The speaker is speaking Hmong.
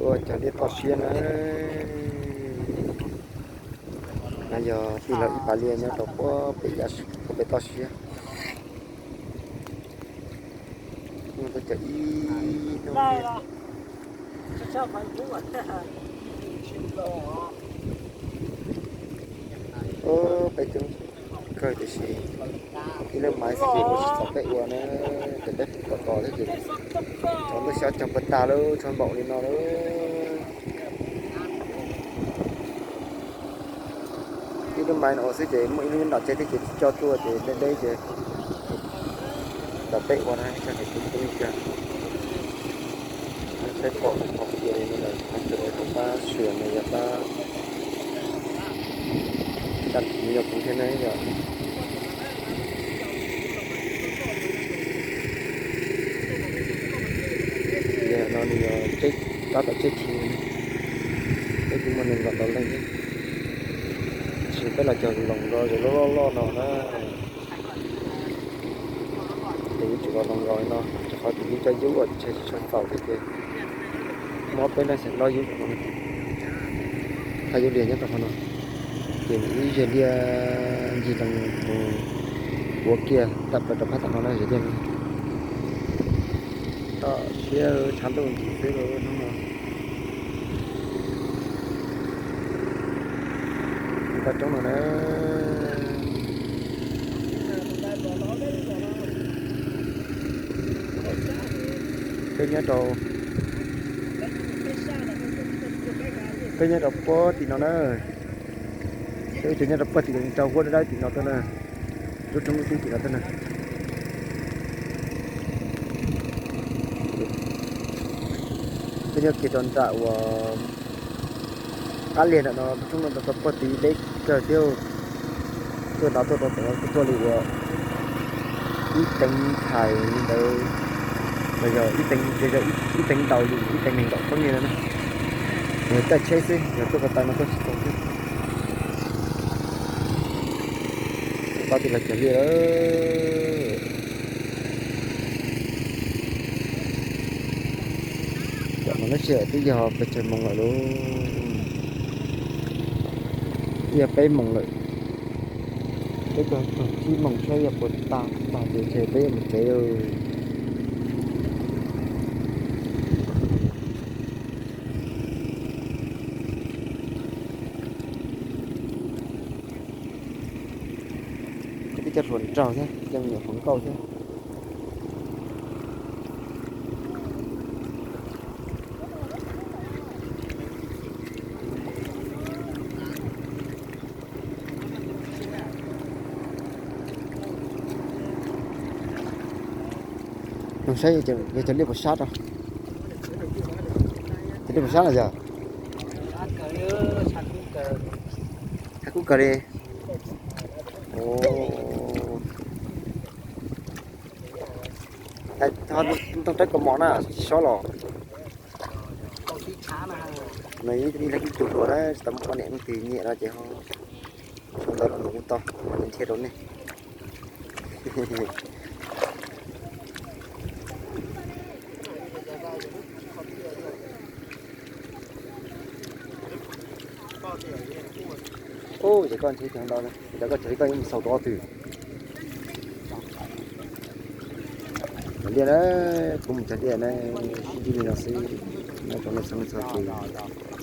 Ua cov liaj toj siab na. No yog tij laug ib pas liaj nyob rau puag pem, puag pem toj siab. Muaj tau cov ib hnub liaj. Peb coob kawg tiam sis ib lub maiv xwb ces kuv tsis txaus peb ua na, ces peb pom kos thiab ces tsov ntuj xyov cog puas tag lub tshuaj npaum li no lawm. Ib lub maiv no ua xwb ces muaj ib lub nyob nram tseg thiab ces tsis coj tuaj ces deb deb ces nram peb ua na, tsag hais kuv tsis tau li kag. Saib pom qhov tias li no lawm, qhov sawv daws rau pab share no yog pab dam yog kuv thiab na yom. Yog no nws yog tab tom tseb thi, peb kuj muaj nees nkaum ntau leej thiab. Tab sis peb los cog loos nrog zem loj loj loj no na. Ces yuav tsum los loos nkaus li no, rau qhov tias yus cov yub ua ntshai tsis tshua txaus thiab ces muaj ob peb leej xeem nrob yub, thaj yub liag nyob rau qhov no. Ces ib zes liaj ncig lees mus ua kiag tawm plaws rau phab tom no na, zes liaj no. Toj siab tshav ntuj nkim xwb hnub no. Toj roob no na. Peb nyob rau, peb nyob rau puag tim no na. Peb tseem nyob rau puag tim rau huab dawb dawb tim no tuaj na. Lub roob lub tub tim no tuaj na. Peb nyob kiag rau nram uas qab liag ntawm no, lub roob no rau puag tid deb kawg thiab. Tuaj no tuaj rau tom no tuaj li uas ib teev thais li ntawd, los yog ib teev, yog ib teev ntaus li ib teev nees nkaum feeb li no na. Yog caij tsheb xwb, yog tuaj ko taw no tuaj tsis tau thiab. Pab tij laug cog liaj lawm. Cov no lub sij hawm twb yog pes tsawg moos lawm lauj? Twb yog peb moos lawm. Peb txog tsib moos saib yog puas tag, tag ces ntshe peb yuav mus tsev lawm. Peb coj hluas nraug thiab, coj me nyuam hluas nkauj thiab. Saib yog cov liaj puas sab rau. Cov liaj puas sab no yog? Tshav kub kawg li. Ntoo raws kaus mom na tsis sob los. Nws ib leeg ib tug hluas na, tsis tau muaj poj niam leej twg nyiam no ces ho ntawd los nws kuj tau, nws nrhiav rau nej. Ub, ces koj ntshe cov ntau, cov koj tseem li koj yeej mus xaus tau ob tug. Cov liaj na, kuv mus cog liaj na, sib ntsib li no xwb, nyob rau nej txhua leej txhua tus.